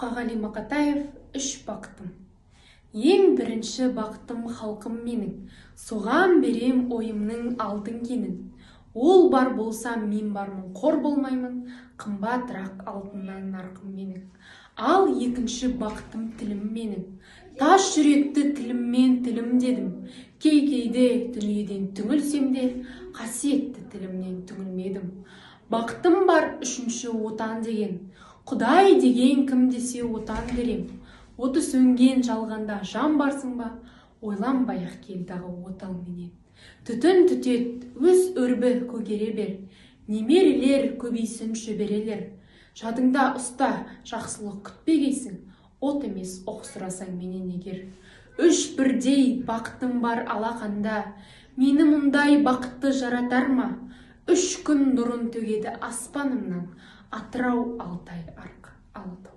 Мұқағали Мақатаев, «Үш бақытым». Ең бірінші бақытым халқым менің, соған берем ойымның алтын кенін. Ол бар болса, мен бармын, қор болмаймын, қымбатырақ алтыннан нарқым менің. Ал екінші бақытым тілім менің. Тас жүректі тіліммен тілім дедім. Кей-кейде дүниеден түңілсем де, қасиетті тілімнен түңілмедім. Бақытым бар үшінші отан деген. Құдай деген кім десе, отан дерем. Оты сөнген жалғанда жан барсың ба, ойланбай-ақ кел дағы отал менен. Түтін түтет, өз өрбі көгере бер. Немерелер көбейсін, шөберелер. Жадыңда ұста, жақсылық күтпегейсің, от емес оқ сұрасаң менен егер. Үш бірдей бақытым бар алақанда, мені мұндай бақытты жаратар ма? Үш күн нұрын төгеді аспанымнан, Атырау, Алтай, Арқа, Алатау.